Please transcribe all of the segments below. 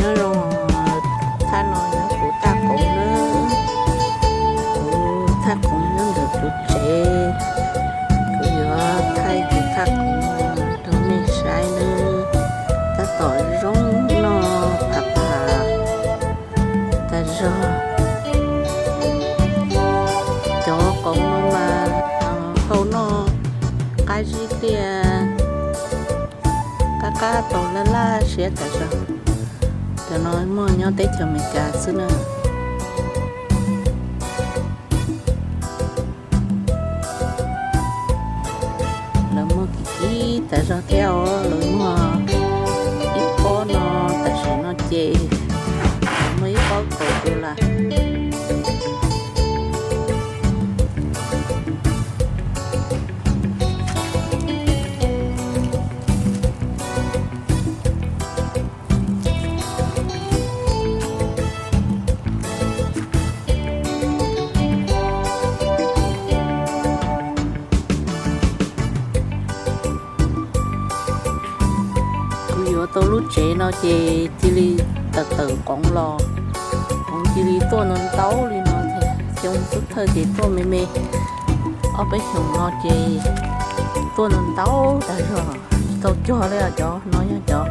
Nyob zoo, thaj no yog kuv thaj qoov nawb. Kuv thaj qoov nyob ntawm kuv tsev. Kuv yuav thaij kuv thaj qoov rau nej saib nawb. Tab tom zoo noj pham pham tas zog. Cov qoov no mas hau noj qab zib tiaj, qab qab tau laj laj siab tas zog. Cov no muaj nyob teb chaws Amelikas xwb na. Lawv muag kim kim tas zog thiab os, lawv muag ib pob no, tam sim no ces lawv muag ib pob kaum rau lawm. Kuv yuav tau lub tsev no ces cia li tawm tawm qoov los, qoov cia li tuaj ntau ntau li no thiab. Xyoo xub thawj ces tuaj me me, ob peb xyoos no ces tuaj ntau ntau tas zog, tsis tau cog li os. Cov no yog cov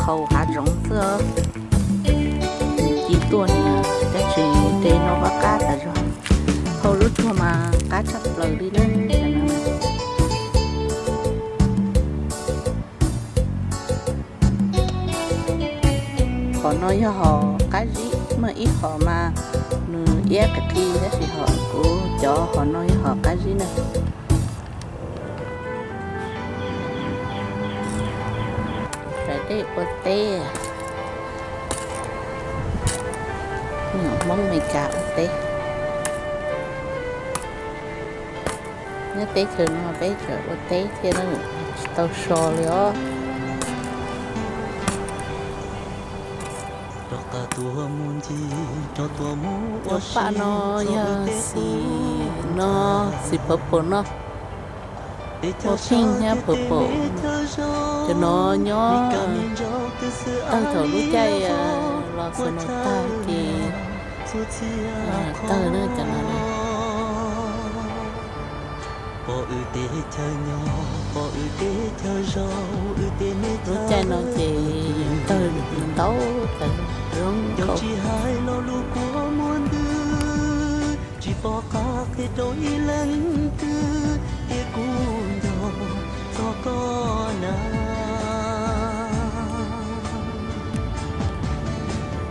qhaus hav zoov xwb, ci tuaj niam tab sis de no qab qab tas zog. Thauj lub tsuag mas qab tshaj plaws li na. Hom no yog hom qab zib, muaj ib hom mas nws iab qis qis tab sis hom kuv cov hom no yog hom qab zib na. Sawv daws ua teb, Hmoob Amelikas ua teb. Nyob teb chaws no peb tseem ua teb thiab, tsis tau so li os. Cov paj no yog xim no, xim purple no, ua pink thiab purple. Cov no nyob tawg thaum lub caij los xus no tag ces tawg na cov no. Lub caij no ces tawg ntau tas zoo nkauj. Tsis pom qab qhia rau ib leeg twg, tias kuv nco txog koj na.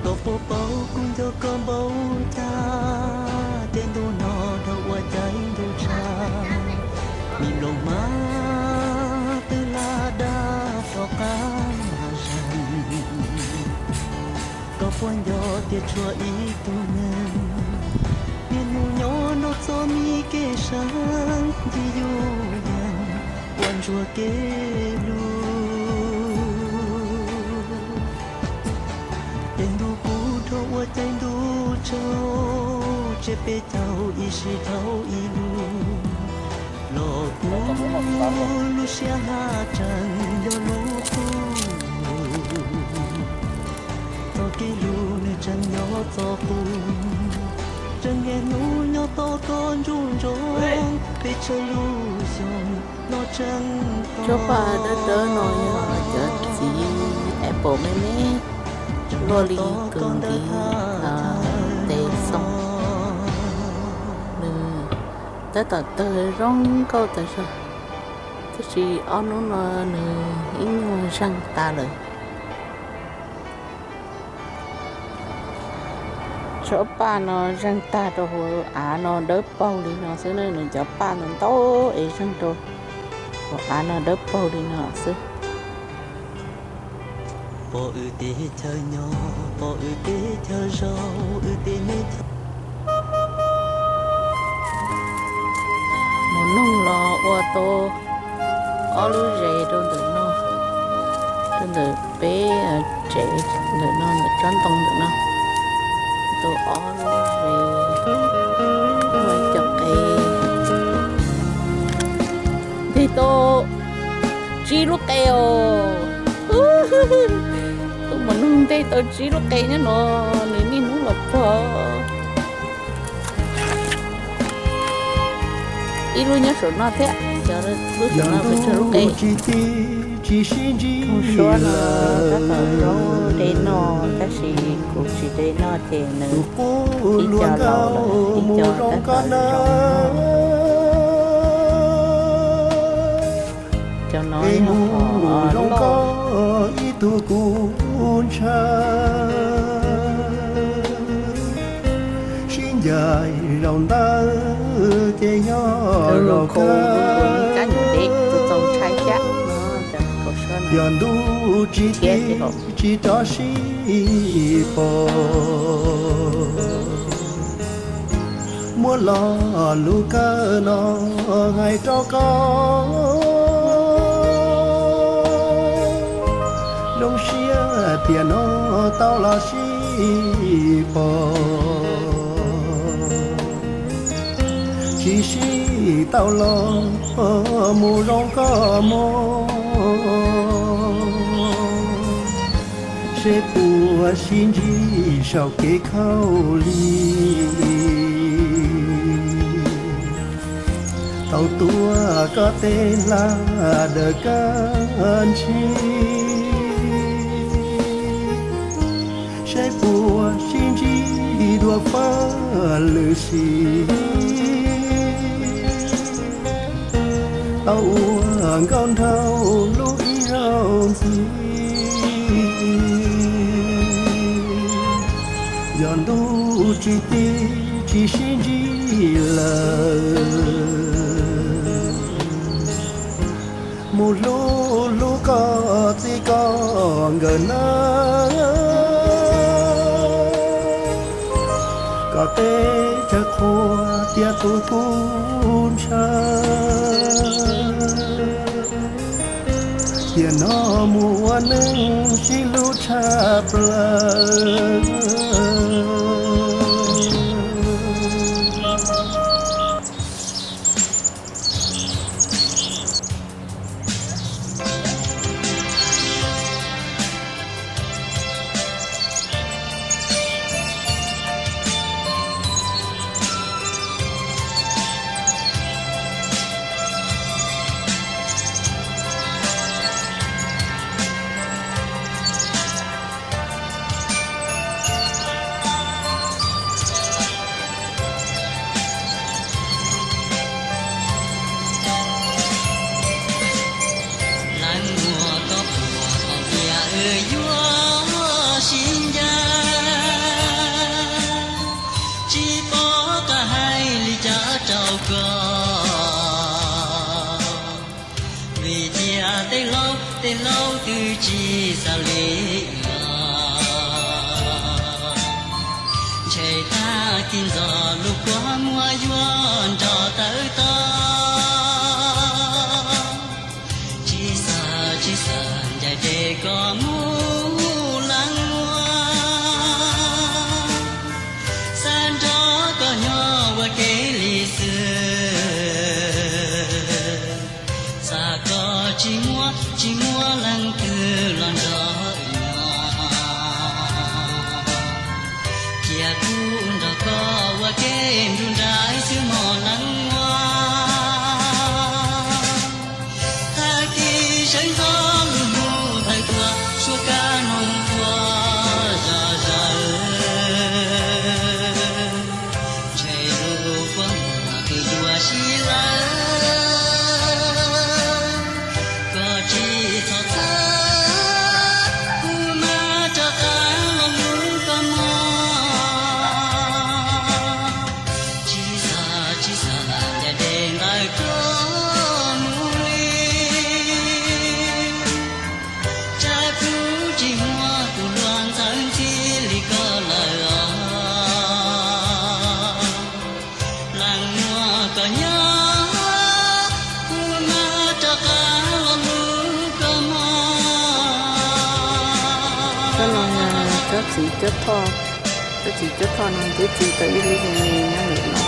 Koj puas paub kuv nco koj npaum cas, caij ntuj no dhau ua caij ntuj tshav, mi nplooj hmab twb hla dab rov qab mas zeeg. Koj puas nco tias tshuav ib tug neeg, niaj hnub nyob nrog txoj me kev seev, ncig yuj yees ua ntsuag kev hlub. Caij ntuj kub dhau ua caij ntuj tsaug, tsiab peb caug ib sij dhau ib lub, los kuv lub siab haj tseem yog lub qub. Txoj kev hlub nws tseem yog txoj qub, tseem niaj hnub nyob tos koj nruab nroo, peb tshaj lub xyoo no tseem. Tsob paj dawb dawb no yog cov txiv apple me me, luaj li kws ntiv tes xoo. Nws tab tom tawg zoo nkauj tas zog, tab sis ob hnub no nws ib nyuag zeeg tas lawm. Tsob paj no zeeg tag rau hauv av no dawb paug li no xwb na, nws cov paj ntau ntau es zeeg rau hauv av no dawb paug li no xwb. Pom wb teb chaws nyob, pom wb teb chaws zoo, wb tej me chaw. Mus noog los ua tau ob lub zes rau ntawm no, rau ntawm peb tsev ntawm no, ntawm tsob ntoo ntawm no, tau ob lub zes, muaj ib co qe, nteg tau tsib lub qe os. Tej tau tsib lub qe nyob no, nws niaj hnub los pog. Ib lub nyob saum no thiab, cov lub saum no pes tsawg lub qe. Tsis tib tsis sib ntsib, suab no tab tom zaub de noj, tab sis kuv tsis de noj ces nws ib co laus lawm, ib co tab tom zaub noj. Cov no es mus zoo nkauj ib tug kuv ntshaw, sib ncaim zaum ntawd ces yog zaum kawg. Yog ntuj tsis tib tsis rov sib pom, muab lo lus kawg no hais rau koj. Zoo siab tias no tau los sib pom, tsis sib tau los mus zoo koj mog, seb puas sib ntsib saum kev khaub lig. Tau tuav koj tej hla dawm kab ntsig, seb puas sib ntsib dua fab lwm sim. Tau ua nkauj nraug lub ib zaug ntxiv, yog ntuj tsis tib tsis sib ntsib lawm, mus hlub hlub koj txij koj nkawm na, kom peb chaw qhua tiav tus kub ntshaw, tiam no mus ua neej sib hlub tshaj plaws. Leej muam, koj puas pom tias wb yuav sib ncaim? Tsis paub qab hais li cas rau koj, vim tias tej laus tej laus twb tsis xav li los. Ntshe tag kis ntxov lub kua muag yuav nrog tawm tog. Tsis xav, tsis xav ncaim dej koj mus leej muam, xav nrog koj nyob ua ke li xwb. Xav koj tsis muaj, tsis muaj leej twg los nrog nyob, cia kuv nrog koj ua ke nrug nraim xwb mog leej muam. Tag kis sawv ntxov lub hnub tawm tuaj, suab kab noog ua zom zaws. Ntshe lub kua muag twb yuav sib lawm, koj tsis txhob txhawj, kuv mam rov qab los hlub koj mog. Tsis xav, tsis xav ncaim dej ntawm koj mus li, tsam kuv tsis muaj tus hluas ntxawm ntxhi li koj lawm os. Leej muam, koj nyob, kuv mam rov qab los hlub koj mog. Tsob no yog tsob txiv cuab thoj, tsob txiv cuab thoj no twb txi tau ib lub me me nyob ntawm no.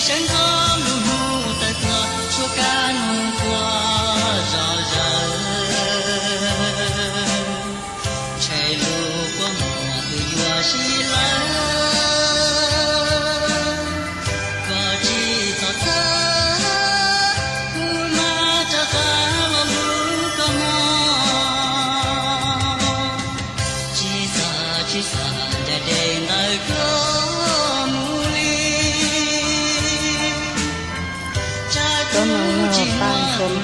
Tseem hnov lub hnub tawm tuaj suab kab noog quaj zom zaws, ntshe lub kua muag twb yuav sib lawv. Koj tsis txhob txhawj, kuv mam rov qab los hlub koj mog. Tsis xav tsis xav ncaim dej ntawm koj mus li, tsam kuv tsis muaj tus hlub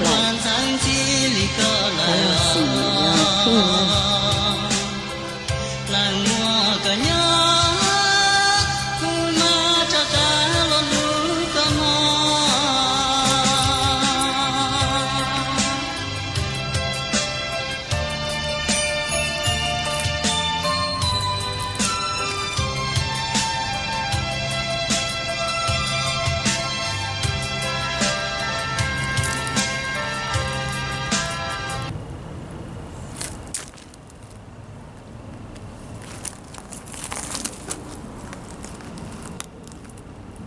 ntxhi.